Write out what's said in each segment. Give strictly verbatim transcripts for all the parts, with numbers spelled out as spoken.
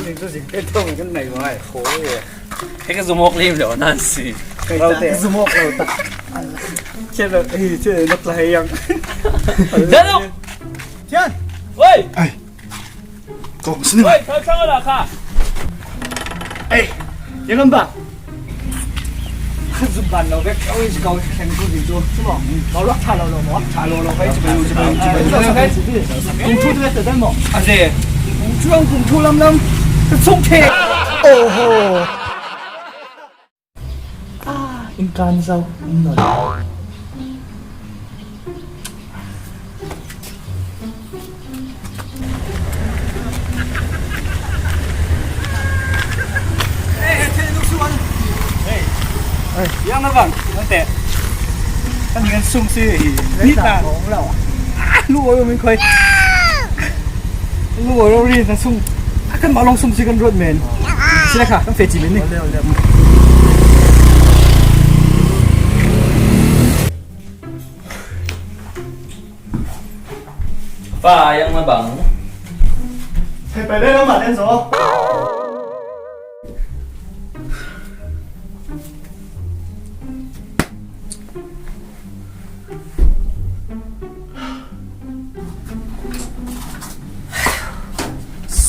Ning tu zing pen thong kan nei vai. Ko. Hei ka zum awk lim lo nan si. Kai ta ka zum awk lo ta. Che lo, eh, che lo lai yang. Dah lo. Tian. Oi. Ai. Kong sini. Oi, kau sama lah kah? Eh, jangan bang. Ka zum ban lo bek, oi, kau khen ko di tu. Cuma, kau lak tha lo lo mo. Tha lo lo kai, cuma, cuma, cuma. Kung fu tu bek tu mo. Ase. Kung fu, kung fu lam lam. Ka sung the. Oh ho. Ah, in kan zau. In no. Yang na bang, nang te. Kan ngan sung si hi. Ni ta. Lu oi min khoi. Lu oi ri na sung. Kan ma long sung si kan rot men. Sila kha, kan fe chi men ni. Pa, yang na bang. Hei, pai le lo ma den zo.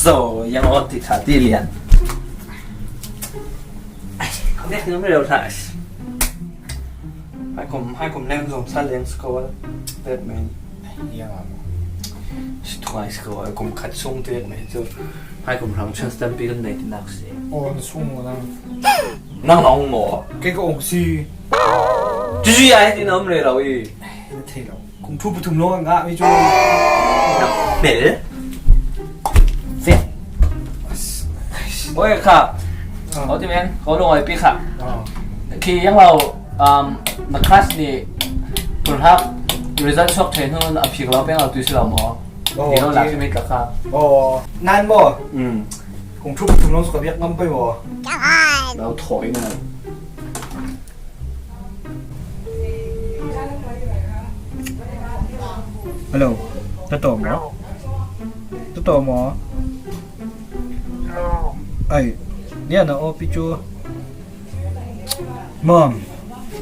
So, yang on ti kha ti lian. Ai, kau biak ni om reu thas. Hai kum, hai kum leng zong sa leng score. Batman. Yang am. Si tuai score, kum khat sung te mai tu. Hai kum rang chance tampi kan nei ti nak si. Oh, na sung mo nang. Nang nong mo. Kei ka ong si. Chu chu ya ti nom le lo i. Na thei lo. Kung fu pathum lo nga mi chu. Bel. Fe. Oi kha. Ah. Oti men, ko lo oi pi kha. Ah. Khi yang lo, um, na class ni pun hak result sok thei nun a phik lo peng lo tu si lo mo. Oh, ti lo la ti. Khi mi ka kha. Oh, nan mo. Mm. Kung fu pathum lo sok ka biak ngam pai mo. Lo thoi na. Hello, ta to mo? Ta to mo? Hello. Ai, nia na o pi chu. Mom,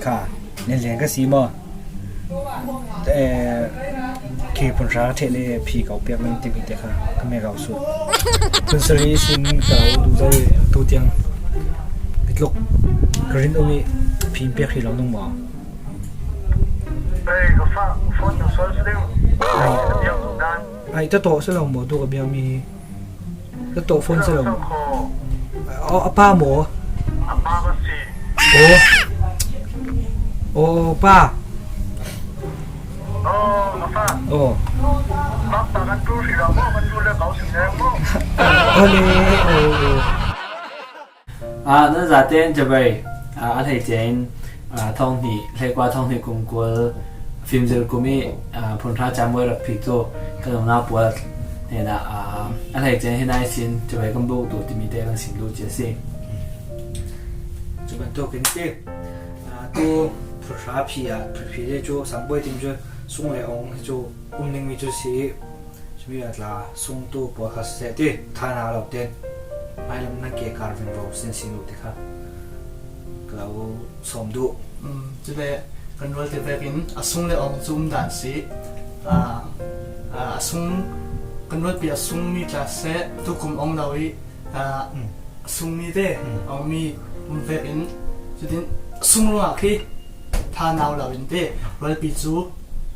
kha, nen len ka si mo. Eh, khi phun hra thei le phi kau piak ning ti mi te kha, ka me kau su. Phun sari sin kau du zai tu tiang. Bitluk, ka rin umi phi piak hi lo nung mo. Ei, ka fa, phone ka sol sling. Ai. Ka biang dan. Ai, ta to sa lo mo, tu ka biang mi. Ka to phone sa lo. O, a pa mo. A pa ka si. O. O, pa. O, a pa. O. Pa, pa kan tu si lo mo, kan tu le kau si le mo. O le, o, o. A, na za ten Jabai, a, a thei chen, a, thong ni, thei kwa thong ni kum kul, film zir kum i, a, phun hra cham wai rak phi tu, ka nung na pual, ne na, a, a thei chen hi nai sin, Jabai kan buk tu, ti mi te kan sim lu chia si. Chu ban tu kin ti, a, tu phun hra phi a, phi phi le chu, sam boi tim chu, sung le ong chu, um ning mi chu si, Chumi a tla sung tu pawl kha seh ti, tha na lo ten. Mai lam na ke kar veng vo sin sin u ti kha. Ka lo sawm duh. Um, chule kan rual ti vekin a sung le ong chu um dan si. A, a, a sung, kan rualpi a sung mi tla seh, tu kum ong lo i, a, a sung mi te, ong mi um vekin, chutin sung ruangah khi tha nau lo in te, rualpi chu,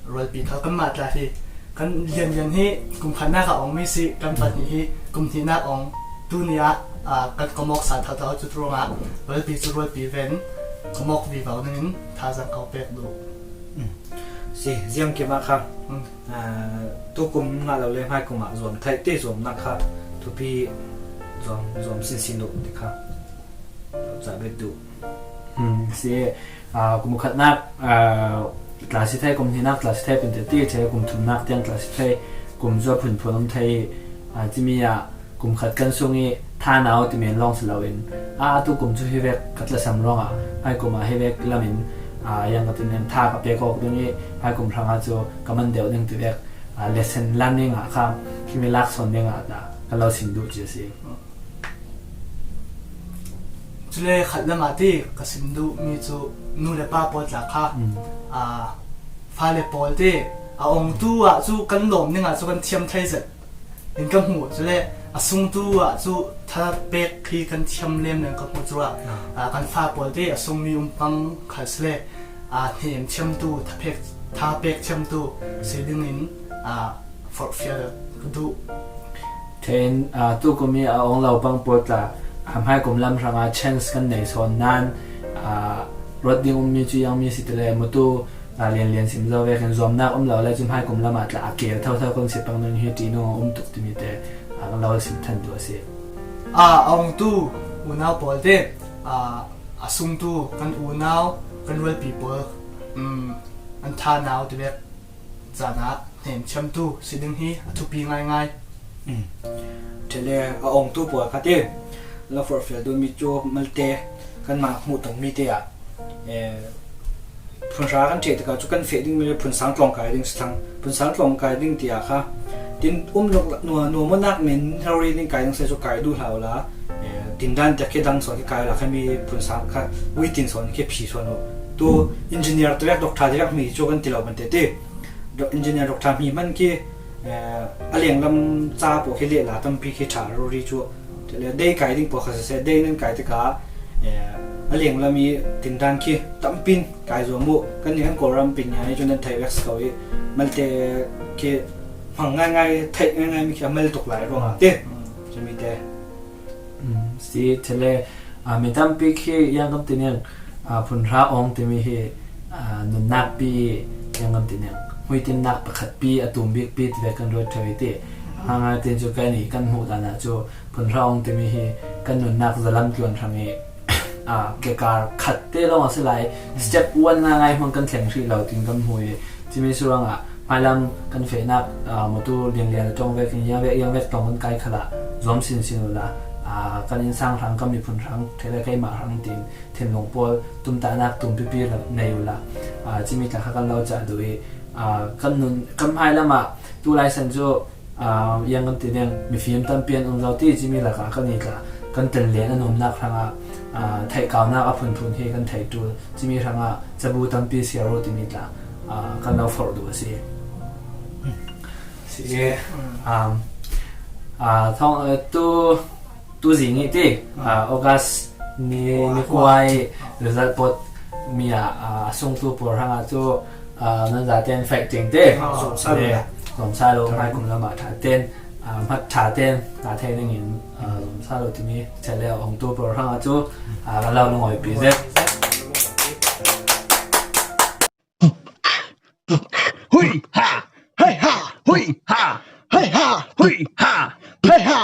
rualpi kha kan mah tla hi, Kan lianlian hi kum khatnak ah ong mi si, kan pahnih hi kum hnihnak ong tuni ah, aa, kan kawmawk san thotho cu ruangah rualpi cu rualpi ven kawmawk vivo ningin thazaang ko pek duh. Si, ziang kim ah kha, aa, tu kum ngah lo le hmai kum ah zuam theih ti zuamnak kha thupi zuam, zuam sinsin duh ti kha. Cah bet duh. Hmm, si, aa, kum khatnak, aa, tla si thei, kum hnihnak tla si thei, pente ti che, kum thumnak tiang tla si thei, kum cu a phunphun om thei, aa, cimi ah kum khat kan sung i thanau ti men lawng si loin, aa, atu kum cu hi vek ka tlasam ruangah, hai kum ah hi vek lamin, aa, yang ka ti men tha ka pek awk ding i, hai kum hrangah cu ka man deuh ding ti vek, aa, lesson learning ah kha, khimi laksawn dingah dah ka lo sim duh ci a si. Cule khat lamah te ka sim duhmi cu nu le pa pawl tla kha, mm, aa, fale pawl te a ongtu ah cu kan lawm dingah cu kan thiam thei zet in ka hmuh. Cule a sungtu ah cu tha pek khi kan thiam lem in ka hmuh cu ah, ah, aa, kan fa pawl te a sungmi um pang khal si le, aa, hnem thiamtu, tha pek, tha pek thiamtu si dingin, aa, forhfial ka duh. Then, aa, tukum i a ong lo pang pawl tla, aa, hmaikum lam hrangah chance kan nei sawn nain, aa, ruat ding ummi cu ziangmi si ti le, mutu, aa, lianlian sim zo vekin zuamnak um lo le cu hmaikum lamah tla a keel thotho kan si pang ding hi ṭih nung a um tuk timi te, aa, kan lo sim than duh a si. Aa, a ongtu unau pawl te, aa, a sungtu kan unau, kan rualpi pawl, um, an thanau ti vek caan ah hnemthiamtu si ding hi a thupi ngaingai. Mm. Cule a ongtu pawl kha te, lo forhfial duhmi cu malte kanmah hmuh tongmi te ah, eh, phunhra kan ṭheh tikah cu kan feh dingmi le phunsang tlawng kai ding si thlang. Phunsang tlawng kai ding tiah kha tin um lo, nuam, nuam awknak men rori ding kai ding si cu kai duh hlah uhla, eh, tindan tiah khi dang sawn khi kai uhla, khami phunsang kha uitin sawn khi phi sawn uh. Tu engineer tirek, doctor tirek mi cu kan ti lo man tete. Do-, engineer doctor mi hman khi, eh, a lenglam ca pawl khi lehla tampi khi ṭha rori cu. Cule dei kai ding pawl kha siseh, dei nan kai tikah, eh, a lenglam i tindan khi tampi in kai zuam uh. Kan nih kan Kawlram pin ngai cu nan theih vek si ko i, malte khi hmang ngaingai, theih ngaingai mi khi a mal tuk lai ruangah te. Mm. Cumi te. Mm, si, cule, aa, mi tampi khi ziang kan ti ning, aa, phunhra awng timi hi, aa, nunnak pi i ziang kan ti ning, hmuitinnak pakhat pi a tum bik pi ti vek kan ruat ṭheu i ti. Aa, ngaingai tin cu kan i kan hmuh dan ah cu phunhra awng timi hi kan nunnak zalam tluan hrang i, aa, kekar khat te lawng a si lai, step one ngaingai hmang kan thleng hrih lo tin kan hmu i, cumi si ruangah hmailam kan fehnak, aa, mutu lianlian a ṭong vekin ziang vek, ziang vek tong kan kai khalah zuam sinsin uhla, aa, kan innsang hrang, kan miphun hrang, ṭhele keimah hrang tin thinlung pawl tumtahnak tumpipi lo nei uhla, aa, cumi tla kha kan lo cah duh i, aa, kan nun, kan hmailam ah tu lai san cu, aa, ziang kan ti ning, mifim tampi an um zo ti, cumi lakah kan i tla, kan tel len a nuamnak hrangah, aa, theihkaunak a phunphun hi kan theih ṭul, cumi hrangah cabu tampi siar uh timi tla, aa, kan lo forh duh a si. Si, um, aa, thawng, aa, tu, tu zing i ti, aa, August ni, ni kua i result pawt mi ah, aa, a sungtu pawl hrangah cu, aa, nan zaten fek ding te. Aa, zawmsa lo. Zawmsa lo, hmaikum lamah ṭha ten, aa, hmat ṭha ten, aa, thei ningin, aa, zawmsa lo timi, cale a ongtu pawl hrangah cu, aa, ka lo lungawipi zet. Hui ha! Hei ha! Hui ha! Hei ha! Hui ha! Hei ha!